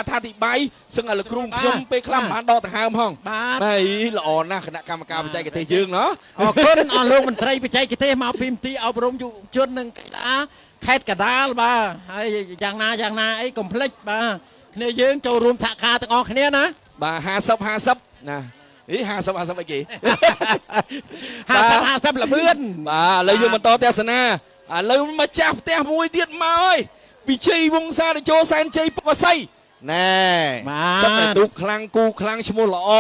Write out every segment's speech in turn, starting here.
អត្ថាធិប្បាយសឹងឲ្យលោកគ្រូខ្ញុំពេលខ្លះមិនបានដកដង្ហើមហង បាទ ហើយល្អណាស់គណៈកម្មការបច្ចេកទេសយើងណោះ អរគុណអស់លោកមន្ត្រីបច្ចេកទេសមកពីមន្ទីរអប់រំយុវជននិងកីឡាខេត្តកដាលបាទហើយយ៉ាងណាយ៉ាងណាអីកុំភ្លេចបាទគ្នាយើងចូលរួមសហការទាំងអស់គ្នាណា បាទ50 50ណាអី50 50អីគេ 50 50លបឿន បាទឥឡូវយើងបន្តទស្សនាឥឡូវម្ចាស់ផ្ទះមួយទៀតមកហើយពិជ័យវង្សាតេជោសែនជ័យពុកអស័យណែ បាទ សិតតែទូកខ្លាំងគូខ្លាំងឈ្មោះល្អ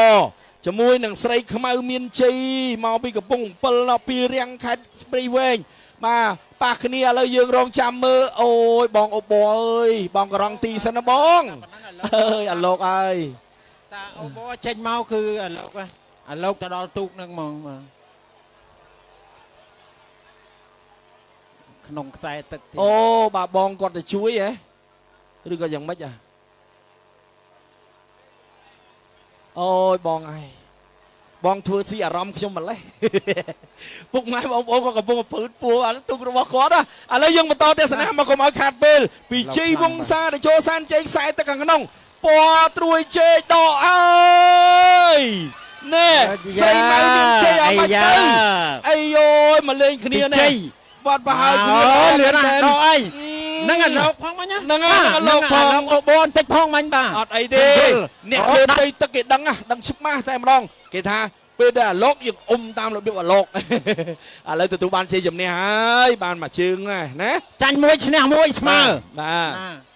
ជាមួយនឹងស្រីខ្មៅមានជ័យមកពីកំពង់7ដល់ពីរាំងខេត្តព្រៃវែងបាទប៉ះគ្នាឥឡូវយើងរងចាំមើលអូយបងអូបអើយបងករងទីសិនណាបងអើយអាលោកអើយ តាអូបចេញមកគឺអាលោកហ៎អាលោកទៅដល់ទូកហ្នឹងហ្មងបាទក្នុងខ្សែទឹកទៀត អូបាទបងគាត់ទៅជួយហ៎ឬក៏យ៉ាងម៉េចអាអូយបងអើយបងធ្វើស៊ីអារម្មណ៍ខ្ញុំម្លេះ ពុកម៉ែបងប្អូនក៏កំពុងតែពើពួរអាទូករបស់គាត់ណាឥឡូវយើងបន្តទេសនាមកកុំឲ្យខាតពេលពីជ័យវង្សាតេជោសានជ័យខ្សែទឹកខាងក្នុងពណ៌ត្រួយជែកដកអើយណែស្រីម៉ៅមានជ័យអត់បាច់ទៅអីយយមកលេងគ្នាណែ ជ័យ វត្តប្រហើយគ្នា អូលឿនណាស់ មែ ដកអីហ្នឹងអាលោកផងមិញណា ហ្នឹងហើយហ្នឹងអាលោកផង អាលោកអូបបន្តិចផងមិញបាទ អត់អីទេ យល់ អ្នកលើផ្ទៃទឹកគេដឹងណាដឹងច្បាស់តែម្ដងគេថាពេលដែលអាលោកយើងអ៊ុំតាមរបៀបអាលោក ឥឡូវទទួលបានជ័យជំនះហើយបានមួយជើងហើយណា ចាញ់មួយឈ្នះមួយស្មើ បាទ បាទ